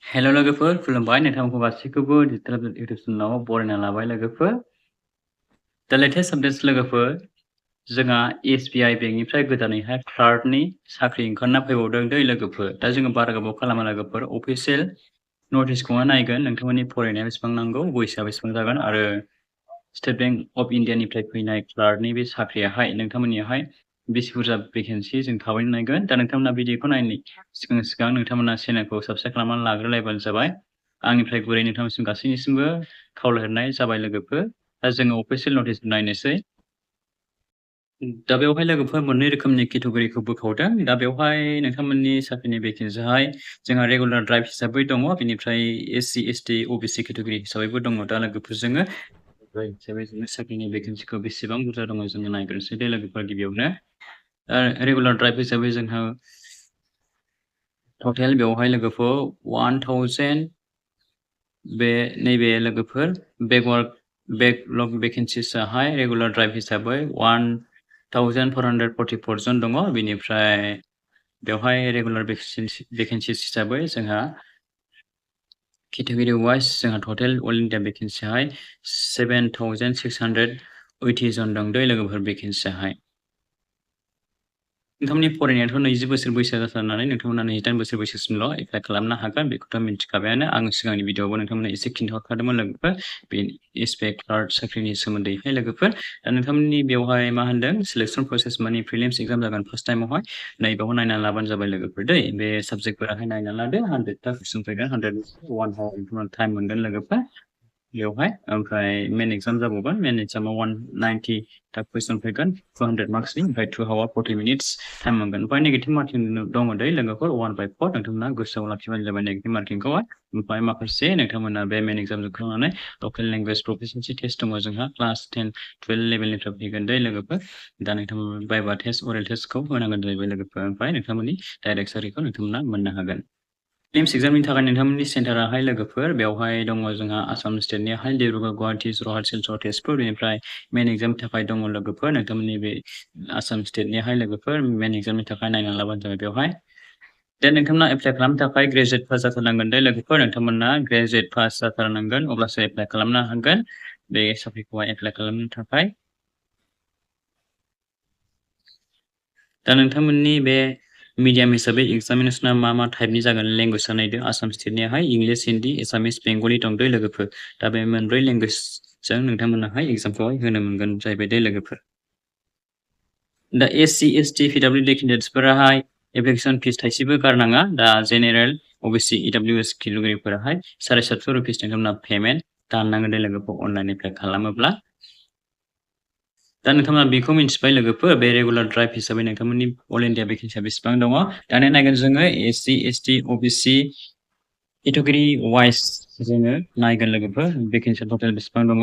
Hello लोगोफोर खुलुमबाय नोंथांमोनखौ गासैखौबो डिजिटेल इउटुब चेनेलाव बरायना लाबाय लोगोफोर। दा लेटेस्ट आपडेट्स लोगोफोर जोंहा SBI बेंकनिफ्राय गोदानैहाय क्लार्कनि साख्रि ओंखारना फैबावदों दै लोगोफोर। दा जोङो बारा गोबाव खालामा लोगोफोर अफिसियेल नटिसखौहाय नायगोन नोंथांमोननि फरायनाया बेसेबां नांगौ बैसोआ बेसेबां जागोन आरो स्टेट बेंक अफ इन्डियानिफ्राय फैनाय क्लार्कनि बे साख्रियाहाय नोंथांमोननियावहाय बेसे बुरजा भेकेन्सि जों थाबैनो नायगोन। दा नोंथांमोना भिडिअखौ नायनायनि सिगां नोंथांमोना चेनेलखौ साबस्क्राइब खालामनानै लाग्रोलायबानो जाबाय। आंनिफ्राय गुरै नोंथांनिसिम गासैनिसिमबो खावलायहरनाय जाबाय लोगोफोर। दा जोङो अफिसियेल नटिस नायनोसै। दा बेवहाय लोगोफोर मोननै रोखोमनि केटेगरिखौ बोखावदों। दा बेवहाय नोंथांमोननि साख्रिनि भेकेन्सियाहाय जोंहा रेगुलार ड्राइभ हिसाबै दङ। बेनिफ्राय SC, ST, OBC केटेगरि हिसाबैबो दङ। दा लोगोफोर जोङो हिसाबै जोङो साख्रिनि भेकेन्सिखौ बेसेबां बुरजा दङ जोङो नायग्रोनोसै दे लोगोफोर गिबियावनो। रेगुलार ड्राइभ हिसाबै जोंहा टटेल बेवहाय लोगोफोर 1000 नैबे लोगोफोर बेकलग भेकेन्सिसाहाय रेगुलार ड्राइभ हिसाबै 1444 जन दङ। बेनिफ्राय बेवहाय रेगुलार भेकेन्सिस हिसाबै जोंहा केटेगरि वाइज जोंहा टटेल अल इन्डिया भेकेन्सियाहाय 7680 जन दं दै लोगोफोर भेकेन्सियाहाय। नोंथांमोननि फरायनायाथ' 20 बोसोर बैसो जाथारनानै नोंथांमोना 28 बोसोर बैसोसिमल' एप्लाइ खालामनो हागोन बेखौथ' मिन्थिखाबायानो। आं सिगांनि भिडिअ'आवबो नोंथांमोननो एसे खिन्थाहरखादोंमोन लोगोफोर बे SBI क्लार्क साख्रिनि सोमोन्दैहाय लोगोफोर। दा नोंथांमोननि बेवहाय मा होनदों सिलेक्सन प्रसेस माने प्रिलिम्स एग्जाम जागोन फार्स्ट टाइमावहाय नैबेयाव नायना लाबानो जाबाय लोगोफोर दै। बे साबजेक्टफोराहाय नायना लादो 100टा कुइसन फैगोन 100 1 हावार टाइम मोनगोन लोगोफोर बेवहाय। ओमफ्राय मेन एग्जाम जाबावगोन मेन एग्जामाव 190टा कुइसन फैगोन 200 मार्क्सनि ओमफ्राय 2 हावार 40 मिनिट्स टाइम मोनगोन। ओमफ्राय नेगेटिभ मार्किं दङ दै लोगोफोर 1/4 नोंथांमोना गोसोआव लाखिबानो जाबाय नेगेटिभ मार्किंखौहाय। ओमफ्राय माखासे नोंथांमोना बे मेन एग्जाम जोबखांनानै लकेल लेंगुवेज प्रफिसियेन्सि टेस्ट दङ जोंहा क्लास 10 12 लेभेलनिफ्राय फैगोन दै लोगोफोर। दा नोंथांमोना भाइभा टेस्ट अरेल टेस्टखौ होनांगोन जाहैबाय लोगोफोर। ओमफ्राय नोंथांमोननि डाइरेक्ट साख्रिखौ नोंथांमोना मोननो हागोन। प्रिलिम्स एग्जामनि थाखाय नोंथांमोननि सेन्टाराहाय लोगोफोर बेवहाय दङ जोंहा आसाम स्टेटनिहाय डिब्रुगड़ गुवाहाटि जरहाट सिलचर तेजपुर। बेनिफ्राय मेन एग्जामनि थाखाय दङ लोगोफोर नोंथांमोननि बे आसाम स्टेटनिहाय लोगोफोर मेन एग्जामनि थाखाय नायना लाबानो जाबाय बेवहाय। दा नोंथांमोना एप्लाइ खालामनो थाखाय ग्रेजुवेट पास जाथारनांगोन दे लोगोफोर। नोंथांमोना ग्रेजुवेट पास जाथारनांगोन अब्लासो एप्लाइ खालामनो हागोन बे साख्रिखौहाय एप्लाइ खालामनो थाखाय। दा नोंथांमोननि बे मिडियाम हिसाबै एग्जामिनेसना मा टाइपनि जागोन लेंगुवेजआ नायदो आसाम स्टेटनियाहाय इंलिश हिन्दी एसामिस बेंगलि दं दै लोगोफोर। दा बे मोनब्रै लेंगुवेजजों नोंथांमोनाहाय एग्जामखौहाय होनो मोनगोन जाहैबाय दे लोगोफोर। दा SC, ST, PWD केन्डिडेट्सफोराहाय एप्लिकेसन फिस थाइसेबो गारनाङा। दा जेनेरेल OBC EWS केटेगरिफोराहाय 750 रुपिस नोंथांमोना पेमेन्ट दाननांगोन दे लोगोफोर अनलाइन एप्लाइ खालामोब्ला। दा नोंथांमोना बेखौ मिन्थिबाय लोगोफोर बे रेगुलार ड्राइभ हिसाबै नोंथांमोननि अल इन्डिया भेकेन्सिया बेसेबां दङ। दानिया नायगोन जोङो SC, ST, OBC category wise जोङो नायगोन लोगोफोर भेकेन्सिया टटेल बेसेबां दङ।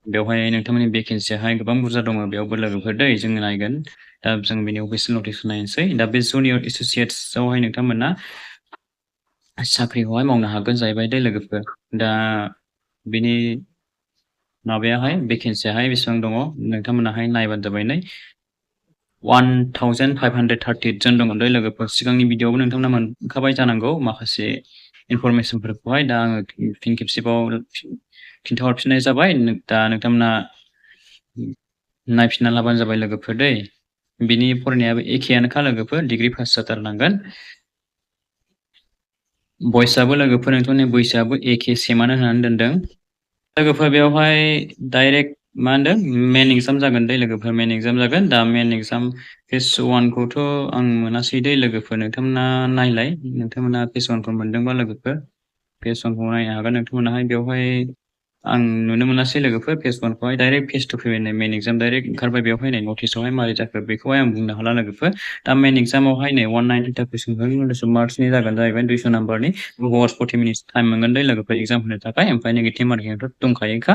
बेवहाय नोंथांमोननि भेकेन्सियाहाय गोबां बुरजा दङ बेयावबो लोगोफोर दै जोङो नायगोन। दा जों बेनि अफिसियेल नटिसखौ नायनोसै। दा बे जुनियर एस'सियेट्सआवहाय नोंथांमोना साख्रिखौहाय मावनो हागोन जाहैबाय दे लोगोफोर। दा बिनि माबायाहाय भेकेन्सियाहाय बेसेबां दङ नोंथांमोनाहाय नायबानो जाबाय नै 1538 जन दङ दै लोगोफोर। सिगांनि भिडिअआवबो नोंथांमोना मोनखाबाय जानांगौ माखासे इनफरमेसनफोरखौहाय। दा आङो फिन खेबसेबाव खिन्थाहरफिननाय जाबाय। दा नोंथांमोना नायफिनना लाबानो जाबाय लोगोफोर दै। बिनि फरायनायाबो एखेयानोखा लोगोफोर डिग्री पास जाथारनांगोन। बयसआबो लोगोफोर नोंथांनि बैसोआबो एखे सेमानो होनानै दोनदों। लोगोफोर बेवहाय डाइरेक्ट मा होनदों मेन एग्जाम जागोन दै लोगोफोर मेन एग्जाम जागोन। दा मेन एग्जाम फेज 1खौथ' आं मोनासै दै लोगोफोर नोंथांमोना नायलाय नोंथांमोना फेज 1खौ मोनदोंबा लोगोफोर फेज 1खौ नायनो हागोन नोंथांमोनाहाय। बेवहाय आं नुनो मोनासै लोगोफोर फेज 1खौहाय डाइरेक्ट फेज 2 फैबाय मेन एग्जाम डाइरेक्ट ओंखारबाय बेवहाय नै नटिसआवहाय मारै जाखो बेखौहाय आं बुंनो हाला लोगोफोर। दा मेन एग्जामावहाय नै 190टा कुइसन 200 मार्क्सनि जागोन जाहैबाय 200 नाम्बारनि 2 हावार्स 40 मिनिट्स टाइम मोनगोन दै लोगोफोर एग्जाम होनो थाखाय। ओमफ्राय नेगेटिभ मार्किंआथ' दंखायोखा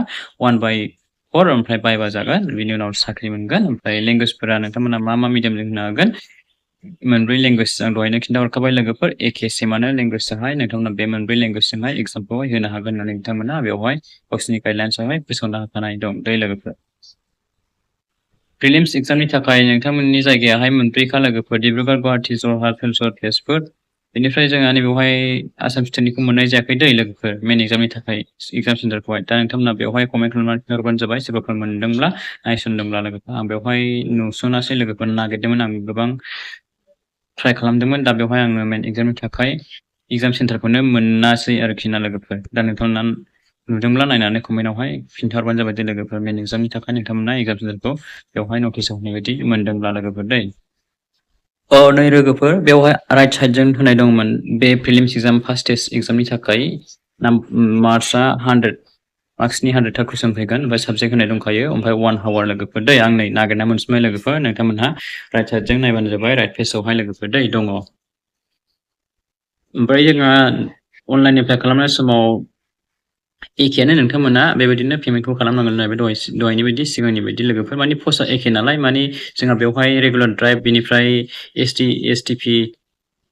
1/4 ओमफ्राय भाइभा जागोन बिनि उनाव साख्रि मोनगोन। ओमफ्राय लेंगुवेजफोरा नोंथांमोना मा मिडियामजों होनो हागोन मोनब्रै लेंगुवेज आं दहायनो खिन्थाहरखाबाय लोगोफोर एखे सेमानो लेंगुवेजजोंहाय नोंथांमोना बे मोनब्रै लेंगुवेजजोंहाय एग्जामखौहाय होनो हागोन होननानै बिथांमोना बेवहाय गावसिनि गाइडलाइन्सआवहाय फोसावना होखानाय दं दै लोगोफोर। प्रिलिम्स एग्जामनि थाखाय नोंथांमोननि जायगायाहाय मोनब्रैखा लोगोफोर डिब्रुगड़ गुवाहाटि जरहाट सिलचर तेजपुर। बेनिफ्राय जोंहा नैबेवहाय आसाम स्टेटनिखौ मोननाय जायाखै दै लोगोफोर मेन एग्जामनि थाखाय एग्जाम सेन्टारखौहाय दा नोंथांमोना बेवहाय कमेन्ट खालामनानै हरबानो जाबाय सोरबाफोर मोनदोंब्ला नायसनदोंब्ला लोगोफोर आं बेवहाय नुसनासै लोगोफोर नागिरदोंमोन आं गोबां ट्राइ खालामदोंमोन दा बेवहाय आङो मेन एग्जामनि थाखाय एग्जाम सेन्टारखौनो मोनासै आरोखि ना लोगोफोर दा नोंथांमोना नुदोंब्ला नायनानै कमेन्टआवहाय खिन्थाहरबानो जाबाय दे लोगोफोर मेन एग्जामनि थाखाय नोंथांमोना एग्जाम सेन्टारखौ बेवहाय नटिसआव होनाय बायदि मोनदोंब्ला लोगोफोर दै नै लोगोफोर बेवहाय राइट साइडजों होनाय दंमोन बे प्रिलिम्स एग्जाम फार्स्ट टेस्ट एग्जामनि थाखाय मार्क्सआ 100 मार्क्सनि 100था कुइसन फैगोन ओमफ्राय साबजेक्ट होनाय दंखायो ओमफ्राय 1 हावार लोगोफोर दै आं नै नागिरना मोनजोबबाय लोगोफोर नोंथांमोनहा राइट साइडजों नायबानो जाबाय राइट पेजआवहाय लोगोफोर दै दङ ओमफ्राय जोंहा अनलाइन एप्लाइ खालामनाय समाव एखेयानो नोंथांमोना बेबायदिनो पेमेन्टखौ खालामनांगोन जाहैबाय दहायनि बायदि सिगांनि बायदि लोगोफोर माने पस्टआ एखे नालाय माने जोंहा बेवहाय रेगुलार ड्राइभ बेनिफ्राय एसटिपि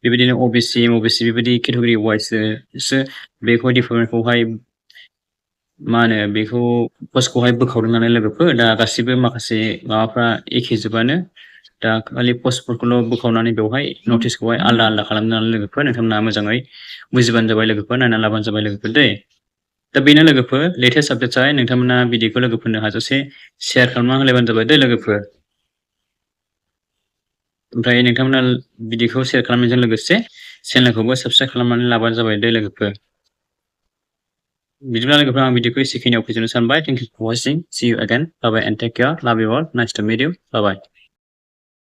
बेबायदिनो अबिसि बेबायदि केटेगरि वाइससो बेखौ डिपार्टमेन्टखौहाय मा होनो बेखौ पस्टखौहाय बोखावदों नालाय लोगोफोर दा गासिबो माखासे माबाफ्रा एखे जोबानो दा खालि पस्टफोरखौल' बोखावनानै बेवहाय नटिसखौहाय आलदा आलदा खालामदों नालाय लोगोफोर नोंथांमोना मोजाङै बुजिबानो जाबाय लोगोफोर नायना लाबानो जाबाय लोगोफोर दै दा बेनो लोगोफोर लेटेस्ट आपडेट्सआहाय नोंथांमोना भिडिअखौ लोगोफोरनो हाजासे शेयार खालामना होलायबानो जाबाय दै लोगोफोर ओमफ्राय नोंथांमोना भिडिअखौ शेयार खालामनायजों लोगोसे चेनेलखौबो साबस्क्राइब खालामनानै लाबानो जाबाय दै लोगोफोर बिदिब्ला लोगोफोर आं भिडिअखौ एसेखिनियाव फोजोबनो सानबाय thank you for watching see you again bye bye and take care love you all nice to meet you bye bye